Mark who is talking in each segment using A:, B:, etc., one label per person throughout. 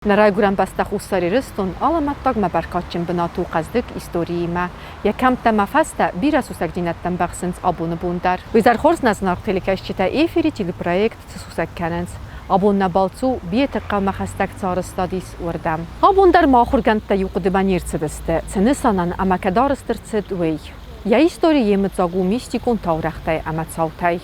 A: Нӕ райгуырӕн бӕстӕ Хуссар Ирыстон алӕмӕттагмӕ бӕркадджын бынат у хъӕздыг историимӕ. Йӕ кӕмттӕ ӕмӕ фӕзтӕ бирӕ сусӕгдзинӕдтӕ ӕмбӕхсынц абоны бон дӕр. Уый дӕр хорз нӕ зынаргъ телекӕсджытӕ эфири телепроект цы сусӕг кӕнынц. Абон нӕ балц у Биеты хъӕумӕ хӕстӕг цы арӕзтад ис, уырдӕм. Абон дӕр ма ахуыргӕндтӕ иу хъуыдымӕ не рцыдысты, цы нысанӕн ӕмӕ кӕд арӕзт ӕрцыд, уый. Йӕ истори йемыдзаг у мистикон таурӕгътӕй ӕмӕ цаутӕй.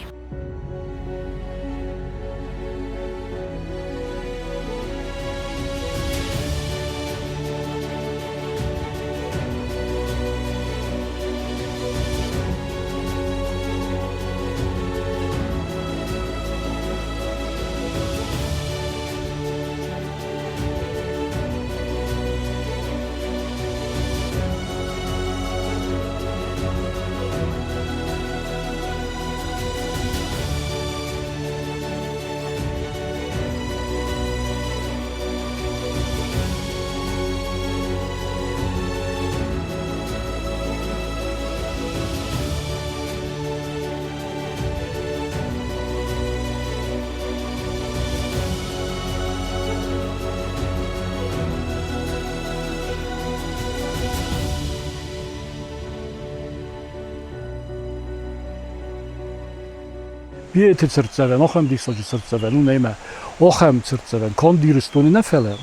B: Биеты цыртдзӕвӕн, ахӕм диссаджы цыртдзӕвӕн у нӕмӕ, ахӕм цыртдзӕвӕн канд Ирыстоны нӕ, фӕлӕ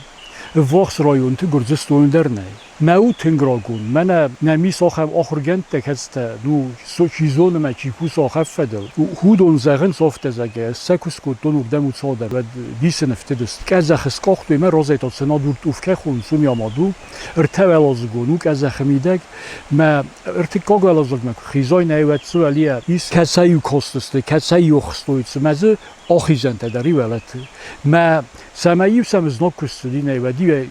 B: ӕввахс районты Гуырдзыстоны дӕр нӕй. Мӕ у тынг рагон. Мӕнӕ нӕм ис ахӕм ахуыргӕндтӕ, кӕцытӕ, ну, чи зоны мӕ, чи кусы ахӕм фӕдыл. Уыдон зӕгъынц афтӕ, зӕгъгӕ, ӕз сӕ куы скодтон, уырдӕм у цалдӕр, уӕд дисы ныфтыдысты. Къӕдзӕхы скъахтой мӕ разӕй та цы надуртъуф кӕй хонынц, уым амад у. Ӕртӕуӕладзыгон у къӕдзӕхы мидӕг. Мӕ ӕртыккаг уӕладзыгмӕ куы хизай, нӕ уӕд цы уӕлийӕ ис, кӕцӕй-иу кастысты, кӕцӕй-иу ӕхстой, цымӕ дзы ахизӕнтӕ дӕр и уӕлӕты. Мӕ цӕмӕй-иу сӕм знаг куы ссыди, нӕ уӕд-иу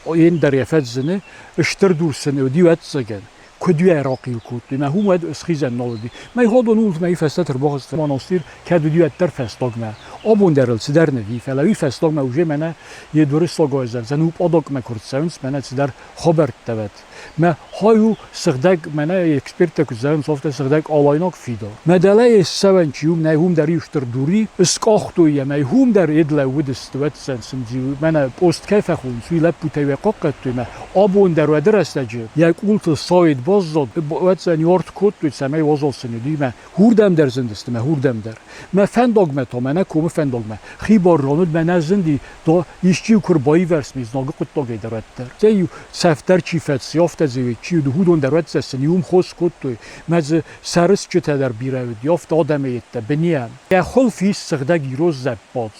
B: ӕндӕр йӕ фӕзыны, стыр дур сын уыди, ӕвӕццӕгӕн, куыд уӕ рахъил кодтой, мӕ хум уӕд схизӕн нал уыди. Мӕ ходон улт мӕ фӕстӕ ӕрбахызт монастыр, кӕд уыди уӕддӕр фӕстагмӕ. Абон дӕр ыл цыдӕр ныви, фӕлӕ уый фӕстагмӕ уже мӕнӕ йе дуры сагайзӕн, у падокмӕ куы рцӕуынц, мӕнӕ цыдӕр хабӕрттӕ вӕд. Мӕ хай у сыгъдӕг, мӕнӕ эксперттӕ куыд зӕгъынц, афтӕ сыгъдӕг алайнаг фидар. Мӕ дӕлӕ ссӕуӕн чи у, нӕ уым дӕр иу стыр дури, скъахтой йӕ, мӕ уым дӕр ед лӕууыдысты, уӕддзӕн сын мӕнӕ пост кӕй фӕхонынц, уый лӕппутӕй уӕ хъахъхъӕдтой, мӕ абон дӕр уӕды рӕстӕджы йӕ къултыл сауид баззад, уӕддзӕн арт кодтой, цӕмӕй уазал сын уыди, мӕ Хурдӕм дӕр зындысты мӕ хурдӕм дӕр. Мӕ фӕндагмӕ та, мӕнӕ комы фӕндагмӕ, хибар ран уыд, мӕнӕ зынди, то исчи куы рбаивӕрсми знагы хъуыддагӕй дӕр уӕддӕр. Стӕй-иу цӕф дӕр чи фӕци, афтӕ дзы чи уыд, уыдон дӕр уӕддӕр сын иум хос кодтой, мӕ дзы сӕрысджытӕ дӕр бирӕ уыди, афтӕ адӕмы йедтӕ, бынийӕ. Йӕ хуылф ис сыгъдӕг ирон зӕппадз.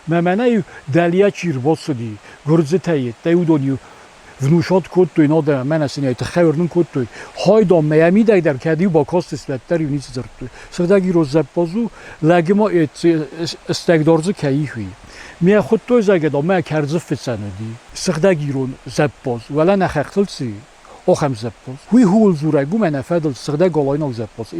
B: Мӕ мӕнӕ-иу дӕлийӕ чи рбацыди, гуырдзытӕ йедтӕй, уыдон-иу внушать кодтой, надо мӕнӕ сын ӕй тыххӕй уырнын кодтой. Хайдон мӕ йӕ мидӕг дӕр кӕд-иу бакастысты, уӕддӕр-иу ницы дзырдтой. Сыгъдӕг ирон зӕппадз у, лӕгы ма стӕгдар дзы кӕй их, уый. Мӕ хуыдтой, зӕгъгӕ, дам, мӕ кӕрдзы фыцӕн уыди. Сыгъдӕг ирон зӕппадз, уӕлӕ нӕ хӕхтыл цы и, Охӕм зӕппадз. Уый ууыл дзурӕг у, мӕнӕ фӕдыл сыгъдӕг алайнаг зӕппадз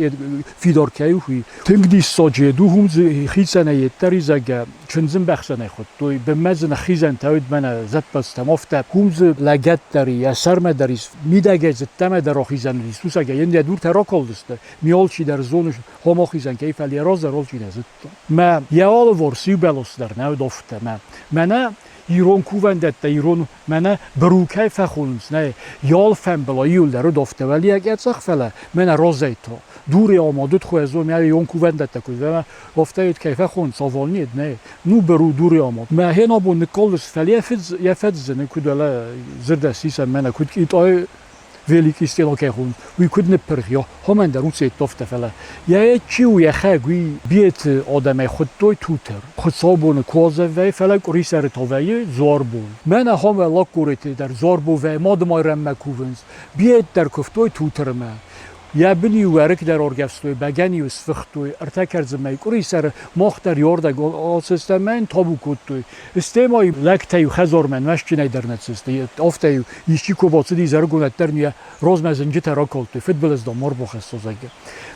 B: фидар кӕй у, уый. Тынг диссаджы йед у, уым дзы хицӕнӕй йеддӕр и, зӕгъгӕ, чындзы мбӕхсӕнӕй хуыдтой, бынмӕ дзы ныххизӕнтӕ уыд мӕнӕ зӕппӕдзтӕм, афтӕ. Уым дзы лӕгӕт дӕр и, йӕ сӕрмӕ дӕр ис, мидӕгӕй дзы ӕддӕмӕ дӕр ахизӕн уыдис, сусӕгӕй йын йӕ дуртӕ ракалдысты, ми алчидӕр зоны, хом ахизӕн кӕй, фӕлӕ йӕ раздӕр алчи нӕ зыдта. Мӕ йӕ алыварс иу бӕлас дӕр нӕ уыд афтӕ, мӕ мӕнӕ ирон кувӕндӕттӕ, ирон Мӕнӕ быру кӕй фӕхонынц, нӕ йал фӕмбӕла иуылдӕр уыд афтӕ уӕлиаг ӕцӕг, фӕлӕ мӕнӕ розӕй та дури амад уыд хуӕзо мӕ ион кувӕндӕттӕ куыд ӕмӕ афтӕ уыд кӕй фӕхонынц авалнед, нӕ ну быру дури амад. Мӕ хен абон ныккалдыс, фӕлӕ йӕ фӕдзыны куыд уӕлӕ дзырдӕ сисӕм мӕнӕ куыд Китайы Великий стена кӕй хонынц, уый куыд ныппырх, йӕ хомӕн дӕр уыцы афтӕ, фӕлӕ йӕ чи у йӕхӕг, уый беты адӕмӕй хуыдтой тутыр. Хуыцаубоны куадзӕвӕй, фӕлӕ къуырисӕры та вӕййы дзуарбон. Мӕнӕ ахӕм уӕллагкъуыриты дӕр дзуарбон вӕййы, Мадымайрӕммӕ кувынц. Бет дӕр куывтой тутырмӕ. Йӕ бын-иу уӕрыкк дӕр аргӕвстой, бӕгӕны-иу сфыхтой, ӕртӕ кӕрдзынмӕ къуырисӕры мах дӕр иордӕг ацыдыстӕм ӕмӕ йын табу кодтой. Стӕй ма лӕгтӕ-иу хӕдзармӕ нуӕзтджынӕй дӕр нӕ цыдысты, афтӕ-иу исчи куы бацыди изӕрыгон, уӕддӕр ын йӕ размӕ зынджытӕ ракалдтой, фыдбылыз, дам, ма рбахӕсса, зӕгъгӕ.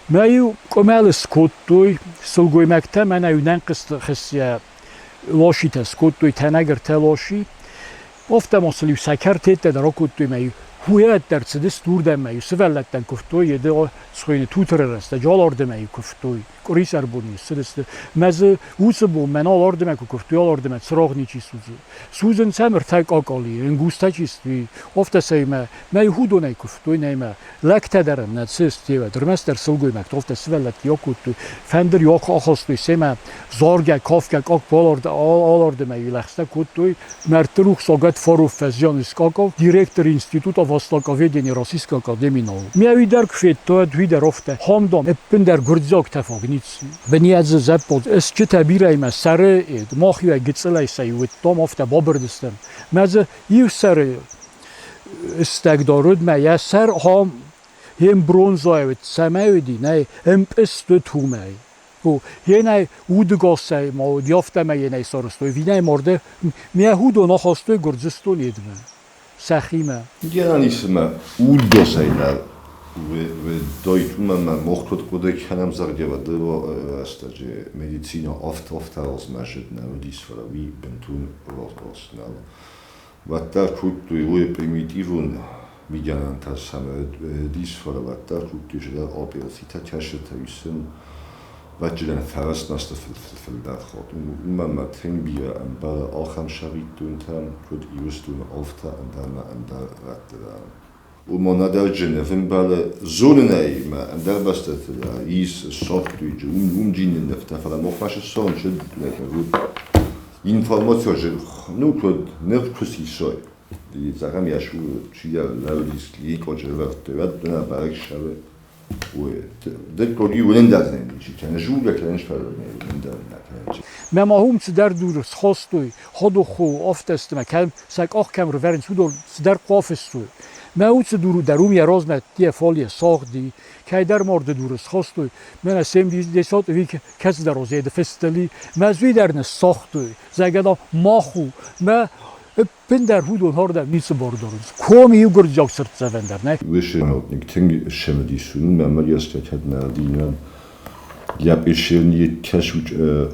B: Мӕ-иу къуымӕл скодтой, сылгоймӕгтӕ мӕнӕ-иу нӕнхъызт хӕсгӕ лошитӕ скодтой, тӕнӕг ӕртӕ лоши. Афтӕ ма сыл-иу сӕкӕр теттӕ дӕр акодтой мӕ-иу Хуйӕддӕр цыдысты уырдӕмӕ, сывӕллӕттӕн куывтой, еды схуыйны Тутыры рӕстӕджы алардӕмӕ куывтой, къуырисӕр бон цыдысты. Мӕ дзы уыцы бон мӕн алардӕмӕ куы куывтой, алардӕмӕ цырагъ ничи судзы. Судзынц ӕм ӕртӕ къакъали, ӕнгузтӕ чи сты, афтӕ сӕ мӕ худонӕй куывтой, нӕ мӕ лӕгтӕ дӕр нӕ цыстевӕд, ӕрмӕстдӕр сылгоймӕгтӕ, афтӕ сывӕллӕтты акодтой, фӕндыр ахастой семӕ, заргӕ, кафгӕ, къакк алардӕмӕ лӕгъстӕ кодтой. Мӕрдты рухсагад Фаров фӕзиан Искаков, директор Института востоковедения Российской академии наук. Мӕ уый дӕр куы федтоӕд, уый дӕр афтӕ. Хамдам, ӕппындӕр гуырдзиаг тӕфаг ницы. Бынйадзы зӕппадз ӕсчытӕ бирӕимӕ сӕры мах-иу гыццылӕй сӕ уыдтам, афтӕ бабырыдыстӕм. Мӕ дзы иу сӕры стӕгдар уыд, мӕ йӕ сӕр хам йе бронзӕй уыд, цӕмӕй уыди, нӕй, ӕмпъызт уыд уымӕй. Енӕй удыгасӕй ма уыди, афтӕмӕй енӕй сарӕзтой. Винӕй марды мӕ худон ахастой Гуырдзыстон едмӕ, сӕхимӕ.
C: Генаницымӕ удгасӕй нӕ дойт, уымӕн ӕмӕ мах куыд хъуыды кӕнӕм, зӕгъгӕ, рӕстӕджы медицинӕ афтӕ размӕзыд нӕ уыдис, фӕлӕ уый бынтон раст нӕу. Уӕддӕр кодтой уый примитивон мигӕнӕнтӕ сӕм уыдис, фӕлӕ уӕддӕр кодтой чидӕр операцитӕ, кӕсытӕ исын, вӕдджынӕн фӕрӕстмӕсты фылдӕр хатт. Уымӕн ӕмӕ тынг бирӕ ӕмбӕлы ахӕм сӕвиттонтӕм, куыд Ирыстоны, афтӕ ӕндӕр ӕмӕ ӕндӕр рӕтты дӕр. Уымӕн нӕдӕр Женевы мбӕлы зонынӕй ӕмӕ ӕндӕр бӕстӕты дӕр ис ссардтой уым дины нывтӕ, фӕлӕ махмӕ ссарын информация ну куыд ныв куы сисой, зӕгъӕм, йӕ чи лӕудис ликъоджы ӕвӕрдтой, уӕд нӕ бӕрӕг ссары.
B: Мӕ ма уым цыдӕр дур схостой, ходуху афтӕсты кӕм сӕ къах кӕм рывӕрынц, уыдон цыдӕр къафыстой. Мӕ уыцы дуру дӕр уым йӕ размӕ тие фале сагъди, кӕйдӕр марды дуры схастой, мӕнӕ семьдесят вик кӕцыдӕр озеды фестали, мӕ зуй дӕр ныссагътой, зӕгӕда мах у, мӕ ӕппындӕр уыдон ардӕм ницы бар дарынц. Ком иу гуырдзиаг цыртдзӕвӕн дӕр нӕ.
C: Вышеотник тынг цымыдис у, мӕ гӕсгӕ кӕд нӕ динӕн йӕ пешерни кӕсут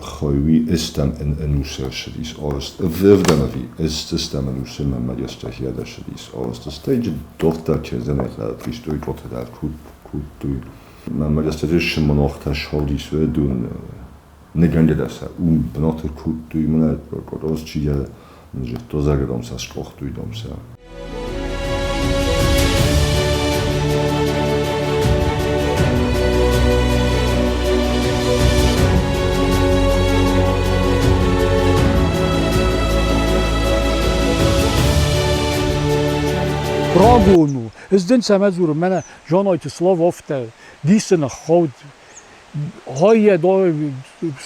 C: хойуи ӕстӕм ӕнусы ӕрцыдис арӕзт ӕвдӕм ӕви ӕстӕм ӕнусы мӕ гӕсгӕ ӕрцыдис арӕзт. Стӕй дохтыр кӕдзӕнӕй фистой котӕ кодтой. Мӕ гӕсгӕ сымонохтӕ схордис уӕдон ныгӕнгӕ сӕ ум бынаты кодтой мӕнӕ къорозчийӕ зӕгъдом сӕ скъохтой дом сӕ.
B: Рагон у. Ӕз дын цӕмӕ дзурын, мӕнӕ Джонойты Слав афтӕ дисы ныххауд. Хоййа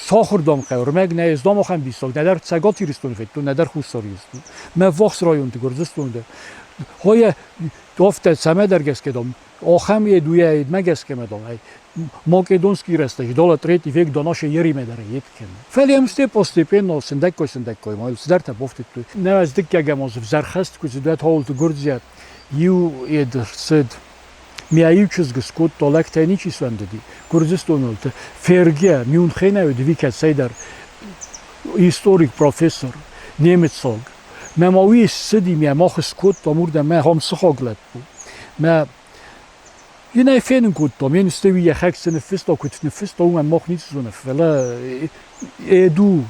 B: сахуырдом хъӕуы, рмӕг нӕ ес дом ахӕм диссаг, нӕдӕр Цӕгат Иристони федтон, нӕдӕр Хуссар Иристони. Мӕ ввахс районты Гуырдзыстоны дӕр. Хоййа афтӕ цӕмӕдӕр гӕсгӕ дом, ахӕм едуйӕ едмӕ гӕсгӕ мӕ дом, ӕй Македонский рӕстӕджы дола третий век до нашей еримӕ дӕр ед кӕны. Фӕлӕ йӕм постепенно сындӕггой-сындӕггой ма цыдӕртӕ бафтыдтой. Нӕ ӕз дыккӕгӕм аз ӕвзӕрхӕст куы цыд, уӕд хауылты гуырдзиаг иу ед рцыд. Мӕ иу чызг скодта, лӕгтӕй ничи сфӕндыди. Гуырдзыстонылты Ферге, Мюнхенӕй уыди кӕцӕйдӕр историк, профессор, немыцаг. Мӕ ма уый ссыди, мӕ мах скодтам уырдӕм, мӕ хам сыхаг лӕппу. Мӕ йын ӕй фенын кодтам, йе нсты уый йӕхӕг цы ныффыста, куыд ныффыста, уымӕн мах ницы зоны, фӕлӕ Эду,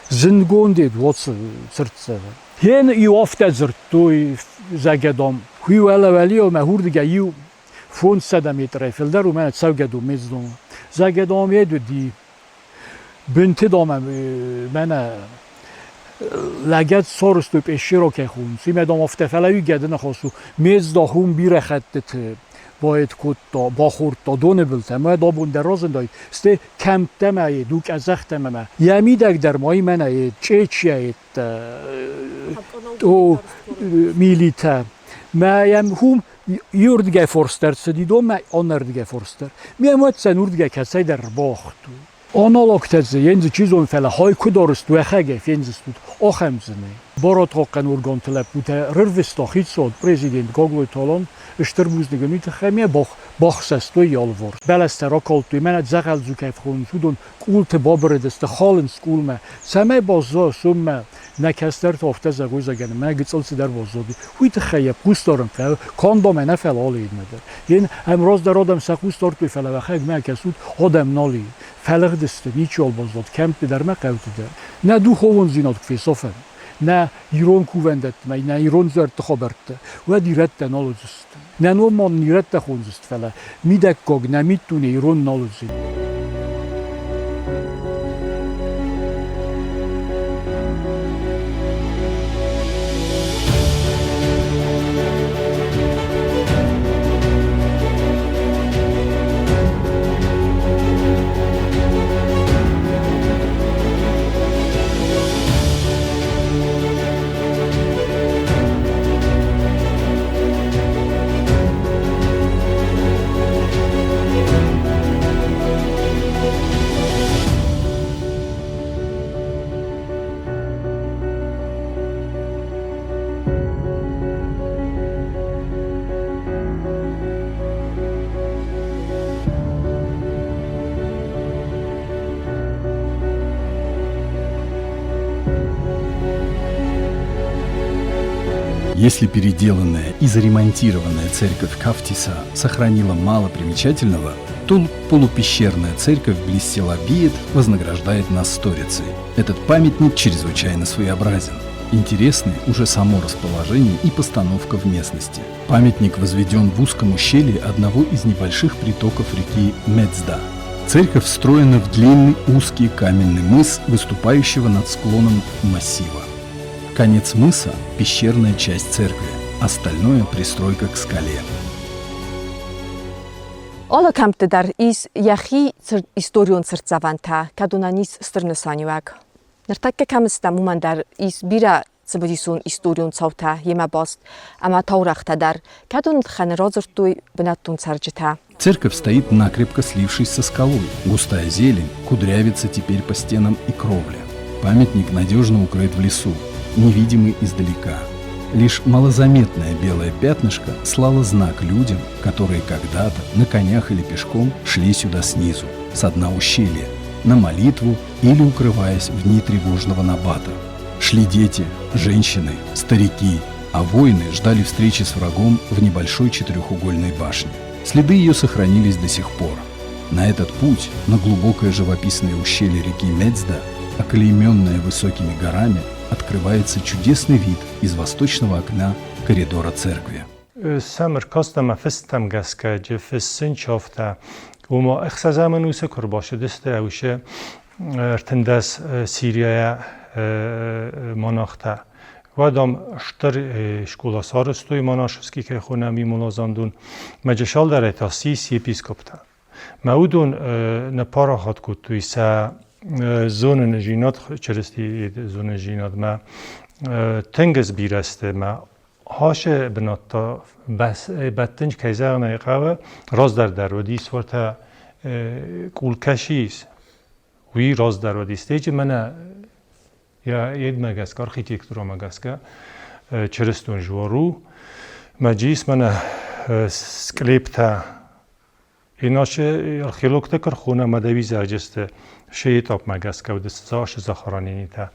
B: зындгонд Эду, оцы цыртдзӕвӕн. Йен иу афтӕ дзырдтой, зӕгӕдом, хуи уӕлӕ-уӕлиау мӕ хурдыгӕй иу 500 метрӕй фылдӕр у мӕнӕ цӕугӕдон Мецдон. Зӕгӕдом ед уыди бынты домӕ мӕнӕ лӕгӕт сорыстой пъесширо кӕй хонынц, уый мӕ дом афтӕ, фӕлӕ уый гӕды ныхас у. Мецда хум бирӕ хӕттыты поэт кодта, бахордта доны былтӕ, мӕ абон дӕр разындаид, стӕй кӕмттӕ мӕ ед, у къӕдзӕхтӕ мӕ. Йӕ мидӕг дӕр ма мӕнӕ ед, чъечъйӕ ед, милитӕ. Мӕ йӕм хум иуырдыгӕй форстӕр цыди донмӕ, аннӕрдыгӕй форстӕр. Ме муӕццӕн уырдыгӕй кӕцӕйдӕр рбахту. Аналогтӕ дзы, ен дзы чи зоны, фӕлӕ хай куыд арызт, уӕхӕгӕй фендзыстут, ахӕм дзы нӕй. Барадхъахъхъӕн органты лӕппутӕ рырвыста хицауад президент Гаглойты Алан стыр бузныг ын уый тыххӕй ме Бахсӕстой алыварс. Бӕлӕстӕ ракалдтой, мӕнӕ дзӕгъӕлдзу кӕй хонынц, уыдон къулты бабырыдысты, халынц къулмӕ. Цӕмӕй базза соммӕ, нӕ кӕстӕртӕ афтӕ зӕгъой, зӕгъгӕ, мӕнӕ гыццыл цыдӕр баззади. Уый тыххӕй йӕ хъус дарын хъӕуы, канд ӕмӕ нӕ, фӕлӕ алы иннӕ дӕр. Йын ӕм раздӕр адӕм сӕ хъус дардтой, фӕлӕ уӕхӕгмӕ кӕсут, адӕм нал и. Фӕлыгъдысты, ничиуал баззад кӕмтты дӕр ӕмӕ хъӕуты дӕр. Нӕ духовондзинад куы фесафӕм, нӕ ирон кувӕндӕттӕ нӕ ирон дзуӕртты хабӕрттӕ, уӕд ирӕттӕ нал уыдзысты. Нӕ ном ма нын ирӕттӕ хондзысты, фӕлӕ мидӕггаг нӕ миддуне ирон нал уыдзӕн.
D: Если переделанная и заремонтированная церковь Кафтиса сохранила мало примечательного, то полупещерная церковь близ села Биет вознаграждает нас сторицей. Этот памятник чрезвычайно своеобразен. Интересны уже само расположение и постановка в местности. Памятник возведен в узком ущелье одного из небольших притоков реки Мецда. Церковь встроена в длинный узкий каменный мыс, выступающего над склоном массива. Конец мыса – пещерная часть церкви, остальное – пристройка к скале.
A: Алы кӕмтты дӕр ис йӕхи историон цыртдзӕвӕнтӕ, кӕд уынӕн ис стыр нысаниуӕг. Ныртӕккӕ кӕм стӕм, уымӕн дӕр ис бирӕ цымыдисон историон цаутӕ йемӕ баст ӕмӕ таурӕгътӕ дӕр, кӕд уын тыххӕн радзырдтой бынӕттон цӕрджытӕ.
D: Церковь стоит накрепко слившись со скалой. Густая зелень кудрявится теперь по стенам и кровле. Памятник надежно укрыт в лесу, невидимый издалека. Лишь малозаметное белое пятнышко слало знак людям, которые когда-то на конях или пешком шли сюда снизу, с дна ущелья, на молитву или укрываясь в дни тревожного набата. Шли дети, женщины, старики, а воины ждали встречи с врагом в небольшой четырехугольной башне. Следы ее сохранились до сих пор. На этот путь, на глубокое живописное ущелье реки Мецда, оклейменное высокими горами, открывается чудесный вид из восточного окна коридора церкви.
E: Сӕм ӕркастӕм гӕсгӕ фыссын чафтӕ, ома ӕхсӕзӕм ӕнусы куы рбацыдысты ӕусы 13 Сирияйӕ монахтӕ. Уӕд ам стыр скъола сарӕзтой монашеский кӕй хонӕм моладзандон. Мӕджысалдарӕй та ссис епископтӕ. Мӕ уыдон нӕ парахат кодтой сӕ зоныныдзинад, Чырыстийы зонындзинадмӕ тынг сбирӕ сты мӕ Хашы бынӕттӕ бӕттынч кӕй зӕгъын ӕй хъӕуы, раздӕр дӕр уыдис уӕртӕ къулкӕсис. Уый раздӕр уыдис. Стӕй мӕнӕ йӕ едмӕ гӕсгӕ, архитектурӕмӕ гӕсгӕ чырыстон жуар у. Мӕджис мӕнӕ склептӕ. Иначе археологтӕ кӕрхона мӕдӕви зӕгъджысты се этапмӕ гӕсгӕ уыдысты цасы захороненитӕ.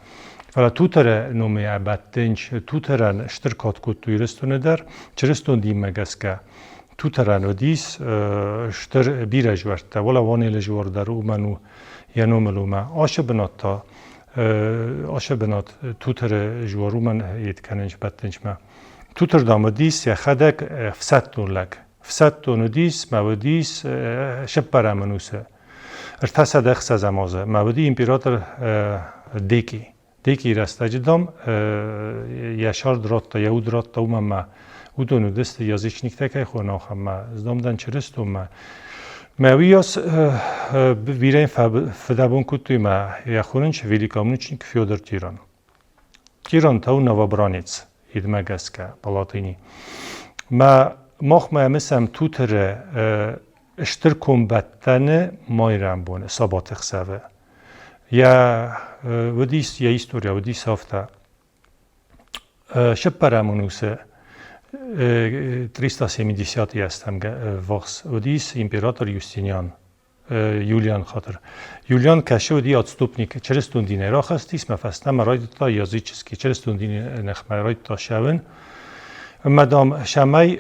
E: Фӕлӕ Тутыры номӕй абадтынч Тутырӕн стыр кад кодтой Ирыстоны дӕр, чырыстон динмӕ гӕсгӕ. Тутырӕн уыдис стыр бирӕ жуӕрттӕ, уӕлӕ Уанелы жуар дӕр уымӕн у йӕ номыл уымӕ. Ацы бынат та, ацы бынат Тутыры жуар уымӕн ед кӕнынч бӕттынчмӕ. Тутыр дам уыдис йӕхӕдӕг ӕфсӕддон лӕг. Ӕфсӕддон уыдис, мӕ уыдис сыппӕрӕм ӕнусы. 306 азы мӕ уыди император Деки. Декийы рӕстӕджы, дам, йӕ сӕрд радта, йӕ уд радта уымӕн мӕ уыдон уыдысты язычниктӕ кӕй хонӕм, ахӕммӕ. Ӕз, дам, дӕн чырыстонмӕ. Мӕ уыйас бирӕ фыдӕбон кодтой мӕ йӕ хонынч великомученик Федор Тиран. Тиран та у новобранец, идмӕ гӕсгӕ, по латыни. Мӕ махмӕ мысӕм Тутыры стыр комбӕттӕны майрӕмбоны, сабаты хсӕвы. Йӕ уыдис, йӕ история уыдис афтӕ. Сыппӕрӕм ӕнусы 370 азтӕм ввахс уыдис император Юстиниан. Юлиан хатыр. Юлиан кӕсы уыди отступник. Чырыстон динӕй рахызтис, мӕ фӕстӕмӕ райдыдта языческий. Чырыстон дины ныхмӕ райдыдта сӕуын. Ӕмӕ, дам, цӕмӕй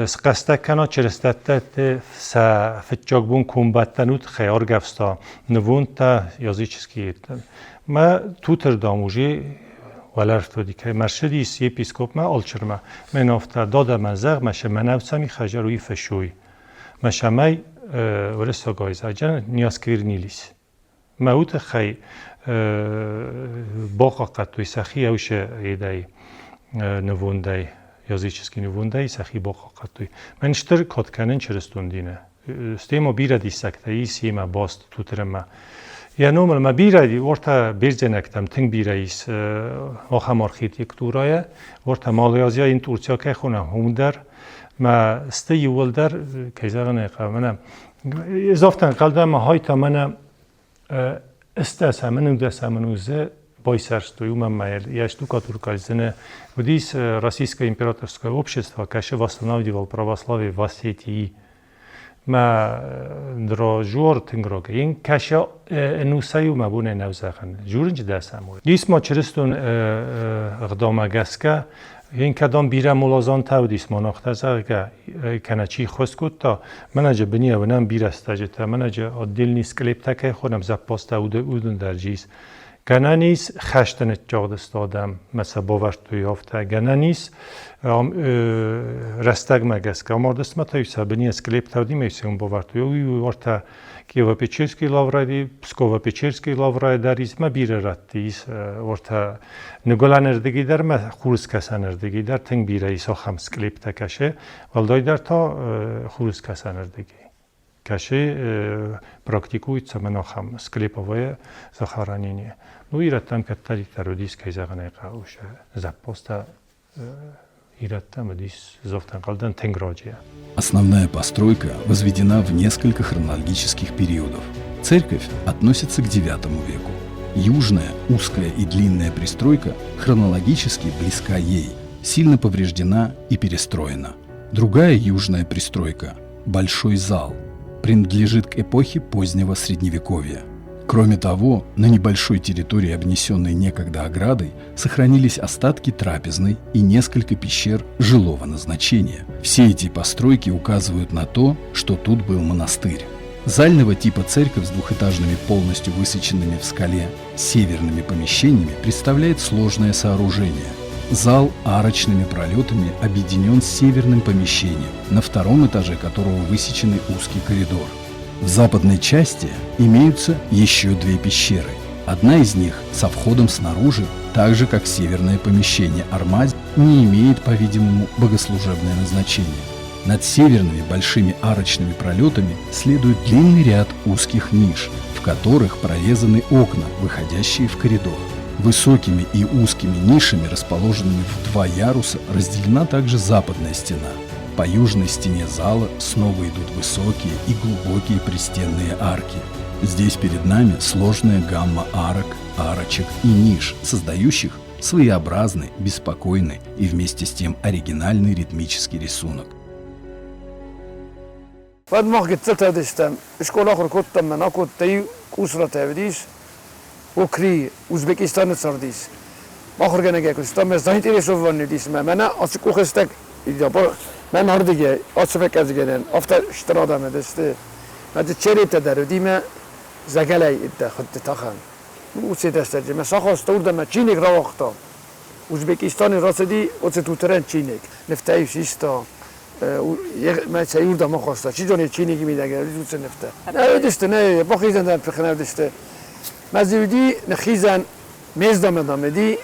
E: схъӕстӕ кӕна чырыстӕттӕ сӕ фыццаг бон комбӕттӕн уыд хӕйаргӕвста нывондтӕ языческий. Мӕ тутыр, дам, уже уӕлӕрвты уыди, кӕй мӕ ссыдис епископмӕ алчырмӕ. Мӕн афтӕ, дада мӕ зӕгъ, мӕ сӕ мӕнӕу цӕми хӕзӕр уый фӕсой. Мӕ сӕмӕй уырыссагӕй заджан не осквернились. Мӕ уый тыххӕй бахъахъхъӕдтой сӕхи ӕвсе едӕй нывондӕй, языческий нывондӕй сӕхи бахъахъхъӕдтой. Мӕн стыр кад кӕнын чырыстон дины. Стӕй ма бирӕ диссӕгтӕ ис йемӕ баст Тутырымӕ. Йӕ номыл ма бирӕ уӕртӕ бердзенӕгтӕм тынг бирӕ ис ахӕм архитектурӕйӕ. Уӕртӕ Малайазийӕ йын Турция кӕй хонӕм, уым дӕр Мӕ сты иууылдӕр, кӕй зӕгъын ӕй хъӕуы, мӕнӕ ӕз афтӕ ӕнхъӕл дӕн, ӕмӕ хай та мӕнӕ ыстӕсӕм, ӕнудӕсӕм ӕнусы байсӕрстой, уымӕн ма йӕ штукатурка зыны. Уыдис Российское императорское общество, кӕсы восстанавливал православие в Осетии. Мӕ дрожор тынг рог. Ин кӕсы ӕнусӕй мӕ бон нӕу зӕгъын. Журынджы дӕсӕм у. Ис ма чырыстон ӕгъдаумӕ гӕсгӕ, ин кӕдӕм бирӕ моладзантӕ уыдис монахтӕ, зӕгъгӕ, кӕнӕ чи ххуыс кодта, мӕнӕджы быны уынӕм бирӕ стӕджытӕ, мӕнӕджы отдельный склептӕ кӕй хонӕм, заппастӕ уыдон дӕр ис. Гӕнӕн ис хӕсты ныццагъдысты адӕм, мӕ сӕ бавӕрдтой афтӕ. Гӕнӕн ис рӕстӕгмӕ гӕсгӕ амардысты та сӕ быны склептӕ уыди, мӕ сӕ уым бавӕрдтой. Уый уартӕ Киево-Печерский лаврайы, Псково-Печерский лаврайы дӕр ис, мӕ бирӕ рӕтты ис уартӕ ныгуылӕнырдыги дӕр мӕ хурыскӕсӕнырдыги дӕр тынг бирӕ ис ахӕм склептӕ кӕсы, уӕлдайдӕр та хурыскӕсӕнырдыги. Кӕсы практикует цӕмӕн ахӕм склеповое захоронение. Ну, ирӕттӕм кӕддӕриддӕр уыдис, кӕй зӕгъын ӕй хъӕуы, сӕ зӕппадзтӕ ирӕттӕм уыдис зофтӕнхъӕлдӕн тынг раджы.
D: Основная постройка возведена в несколько хронологических периодов. Церковь относится к IX веку. Южная, узкая и длинная пристройка хронологически близка ей, сильно повреждена и перестроена. Другая южная пристройка – Большой зал – принадлежит к эпохе позднего Средневековья. Кроме того, на небольшой территории, обнесенной некогда оградой, сохранились остатки трапезной и несколько пещер жилого назначения. Все эти постройки указывают на то, что тут был монастырь. Зального типа церковь с двухэтажными полностью высеченными в скале северными помещениями представляет сложное сооружение. Зал арочными пролетами объединен с северным помещением, на втором этаже которого высеченный узкий коридор. В западной части имеются еще две пещеры. Одна из них со входом снаружи, так же как северное помещение Армазь, не имеет, по-видимому, богослужебное назначение. Над северными большими арочными пролетами следует длинный ряд узких ниш, в которых прорезаны окна, выходящие в коридор. Высокими и узкими нишами, расположенными в два яруса, разделена также западная стена. По южной стене зала снова идут высокие и глубокие пристенные арки. Здесь перед нами сложная гамма арок, арочек и ниш, создающих своеобразный, беспокойный и вместе с тем оригинальный ритмический рисунок.
F: Уӕд мах гыццылтӕ уыдыстӕм, скъола ахуыр кодтам, мӕн акодта иу Къусратӕ уыдис, Окри, Узбекистаны цардис. Ахуыргӕнӕгӕй куыста, мӕ заинтересован уыдис мӕ мӕнӕ ацы къухыстӕг мӕн ардыгӕй, ацы фӕкӕдзгӕнӕн, афтӕ стыр адӕм уыдысты. Мӕ дзы черетӕ дӕр уыди мӕ зӕгӕлӕй иддӕ хуыдты тахӕн. Уыцы рӕстӕджы мӕ сахаста уырдӕм чиныг рауагъта. Узбекистаны рацыди оцы тутырӕн чиныг. Нывтӕ-иу систа, мӕ сӕ иуырдӕм ахаста. Чи зоны, чиныджы мидӕг уыцы нывтӕ. Нӕ уыдысты, нӕ, бахизӕн дӕр нӕ уыдысты. Мӕ дзы уыди ныххизӕн мездамӕ дам уыди,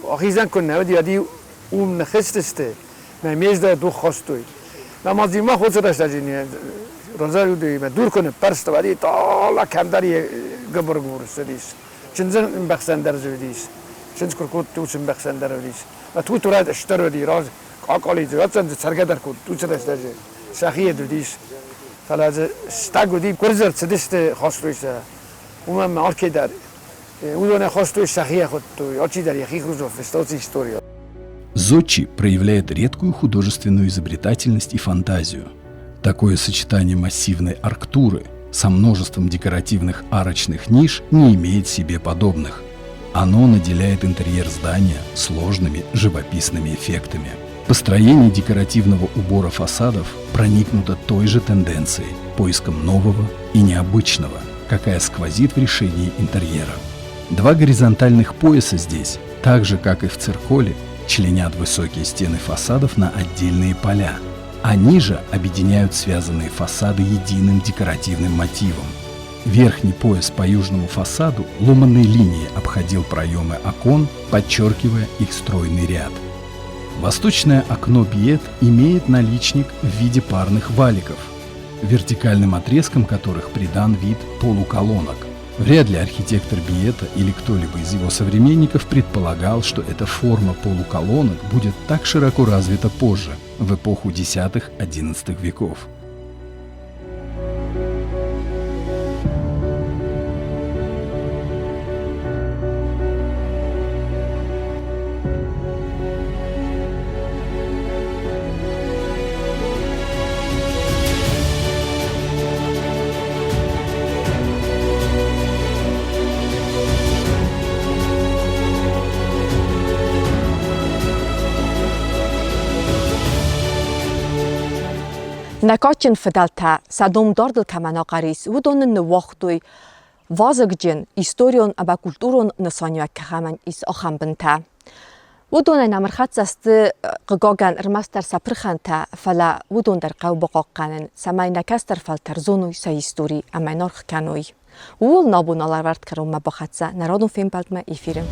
F: ахизӕн куы нӕ уыди, уӕд-иу уым ныххызтысты, мӕ мездӕ дух хастой. Мӕ ма дзы мах уыцы рӕстӕджы разӕй уыди, мӕ дур куы ныппӕрста, уӕд тала кӕмдӕр гыбыр-гыбыр ссыдис. Чындзы ӕмбӕхсӕн дӕр дзы уыдис. Чындз куы ркодтой, уыцы ӕмбӕхсӕн дӕр уыдис. Мӕ тутурӕ стыр уыди, раз къакъалидзы, ӕцӕг дзы цӕргӕ дӕр кодтой уыцы рӕстӕджы. Сӕхи йед уыдис. Фӕлӕ дзы стӕг уыди, гуырдзы ӕрцыдысты, хастой сӕ. Уымӕн ма алкӕй дӕр уыдонӕй хастой, сӕхи хуыдтой, алчидӕр йӕхи хуызон фыста уыцы историйӕ.
D: Зодчий проявляет редкую художественную изобретательность и фантазию. Такое сочетание массивной арктуры со множеством декоративных арочных ниш не имеет себе подобных. Оно наделяет интерьер здания сложными живописными эффектами. Построение декоративного убора фасадов проникнуто той же тенденцией – поиском нового и необычного, какая сквозит в решении интерьера. Два горизонтальных пояса здесь, так же как и в цирколе, членят высокие стены фасадов на отдельные поля. Они же объединяют связанные фасады единым декоративным мотивом. Верхний пояс по южному фасаду ломаной линией обходил проемы окон, подчеркивая их стройный ряд. Восточное окно Биет имеет наличник в виде парных валиков, вертикальным отрезком которых придан вид полуколонок. Вряд ли архитектор Биета или кто-либо из его современников предполагал, что эта форма полуколонок будет так широко развита позже, в эпоху X-XI веков.
A: Нӕ кадджын фыдӕлтӕ сӕ дом дардыл кӕмӕн ахъӕр ис, уыдоны ныууагътой вазыгджын историон ӕмӕ культурон нысаниуӕг кӕмӕн ис, ахӕм бынтӕ. Уыдонӕй нӕм ӕрхӕццӕ сты, хъыгагӕн, ӕрмӕстдӕр сӕ пырхӕнтӕ, фӕлӕ уыдон дӕр хъӕуы бахъахъхъӕнын, цӕмӕй нӕ кӕстӕр фӕлтӕр зоной сӕ истори ӕмӕ йын аргъ кӕной. Ууыл нӕ бон алӕвӕрд кӕронмӕ бахӕццӕ нӕ радон фембӕлдмӕ эфиры.